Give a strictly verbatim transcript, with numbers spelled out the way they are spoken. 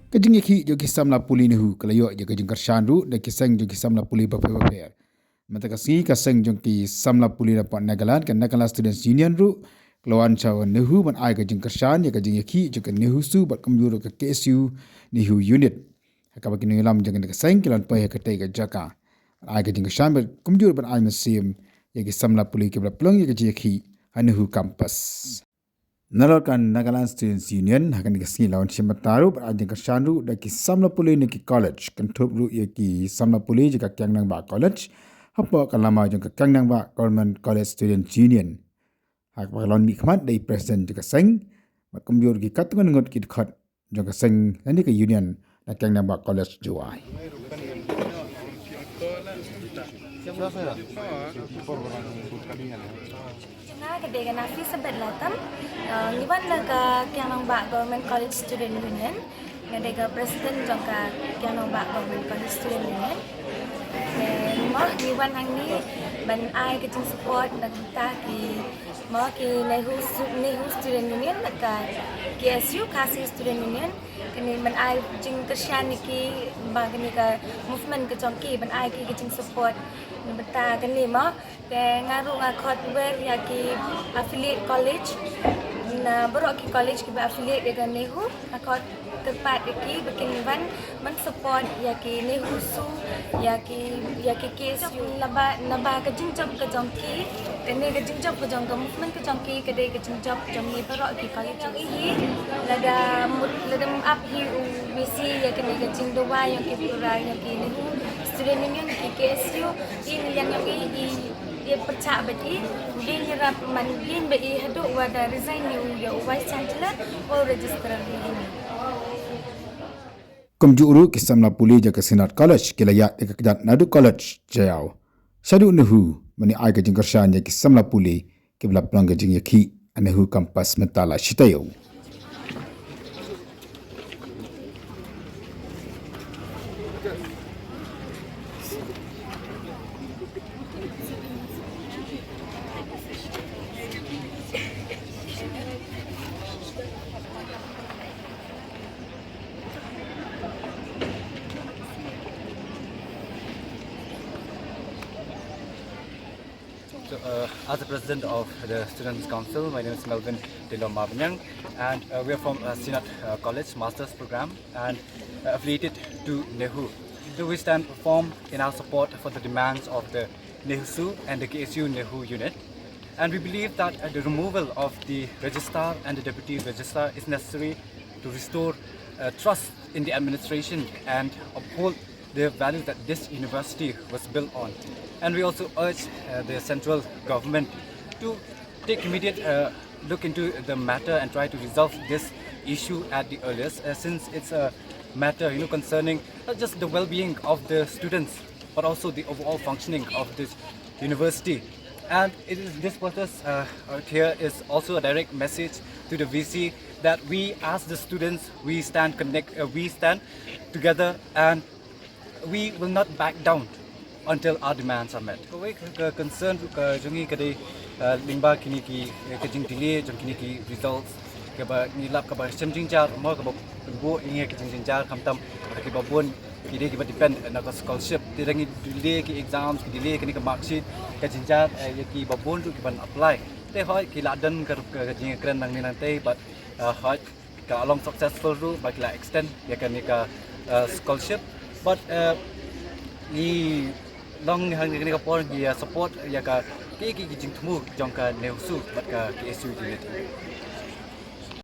Ka jingïakhih jong ki samla pule NEHU ka la ïoh ïa ka jingkyrshan ruh da ki seng jong ki samla pule bapher bapher. Mynta ka sngi ka seng jong ki samla pule na Nagaland, ka Nagaland Students Union ruh, ka la wan sha NEHU ban ai ka jingkyrshan ïa ka jingïakhih jong ka NEHUSU bad kumjuh ruh ka KSU NEHU Unit. Ha kaba ki nongïalam jong kane ka seng ki la wan poi ha katei ka jaka ban ai ka jingkyrshan bad kumjuh ban ai mynsiem ïa ki samla pule kiba la pynlong ïa ka jingïakhih ha NEHU campus. Nalor ka Nagaland Students Union ha kane ka sngi la wan shim bynta ruh bad ai jingkyrshan ruh da ki samla pule na ki college, kynthup ruh ïa ki samla pule jong ka Kiang Nangbah College hapoh ka lama jong ka Kiang Nangbah Government College Students Union. Ha kaba la wan mihkhmat da i president jong ka seng bad kumjuh ruh ki katto katne ngut ki dkhot jong ka seng lane ka union na Kiang Nangbah College, Jowai. Nga ka dei ka Nafisabeth Latam. Uh, ngi wan na ka Kiang Nangbah Government College Student Union. Nga dei ka president jong ka Kiang Nangbah Government College Student Union. Then mo ngi wan hangne ban ai ka jingsupport na ka bynta ki, mo ki NEHU, NEHU Student Union bad ka KSU, Khasi Student Union. Kane ban ai jingkyrshan ïa ki ba kane ka movement ka jong ki, ban ai ki ka jingsupport na bynta kane mo. Te nga ruh nga khot wer ïa ki affiliate college, na baroh ki college kiba affiliate ïa ka NEHU, nga khot kyrpad ïa ki ba kin wan ban support ïa ki NEHUSU, ïa ki, ïa ki KSU, naba, naba ka jingjop ka jong ki, kane ka jingjop ka jong ka movement ka jong ki ka dei ka jingjop jong ngi baroh ki college jong ngi hi. Lada mut, lada mut ap hi u VC ïa kane ka jingdawa ïa ki pura ïa ki NEHU Student Union, ki KSU, i ngi liang ïa ki i, i pyrchah bad i, u dei ngi rap man dien bad i haduh wa da resign ïa u, ïa u Vice Chancellor wa u Registrar hi. Kumjuh ruh ki samla pule jong ka Synod College ki la ïaid da ka kjat naduh College Jaïaw shaduh NEHU ban ai ka jingkyrshan ïa ki samla pule kiba la pynlong ka jingïakhih ha NEHU campus mynta la shi taïew. So, uh, as the president of the Students' Council, my name is Melvin Delo Marbaniang, and uh, we are from uh, Synod uh, College Master's Program and uh, affiliated to NEHU. So we stand firm in our support for the demands of the NEHUSU and the KSU NEHU unit. And we believe that uh, the removal of the registrar and the deputy registrar is necessary to restore uh, trust in the administration and uphold the values that this university was built on. And we also urge uh, the central government to take immediate uh, look into the matter and try to resolve this issue at the earliest, uh, since it's a matter, you know, concerning not just the well-being of the students, but also the overall functioning of this university. And it is, this protest uh, out here is also a direct message to the V C that we, as the students, we stand connect, uh, we stand together, and we will not back down until our demands are met. Kawei ka, ka concern ka jong ngi ka dei, uh, lyngba kine ki, eh, ka jingdelay jong kine ki results, kaba ngi lap kaba shem jingjar, mo kaba pynbor ïa ngi ka jingjynjar, khamtam kiba bun ki dei kiba depend na ka scholarship. Te da ngi delay ki exams, ki delay kane ka mark sheet, ka jynjar, eh, ïa kiba bun ruh kiban apply. Te hooid ki la don ka, ka, ka jingkren nangne nangtei, but, eh, hooid ka long successful ruh ba ki la extend ïa kane ka, eh, scholarship. But, eh, ngi long hangne kane ka por ngi, eh, support ïa ka, ki, ki, ki jingthmu jong ka NEHUSU bad ka KSU unit.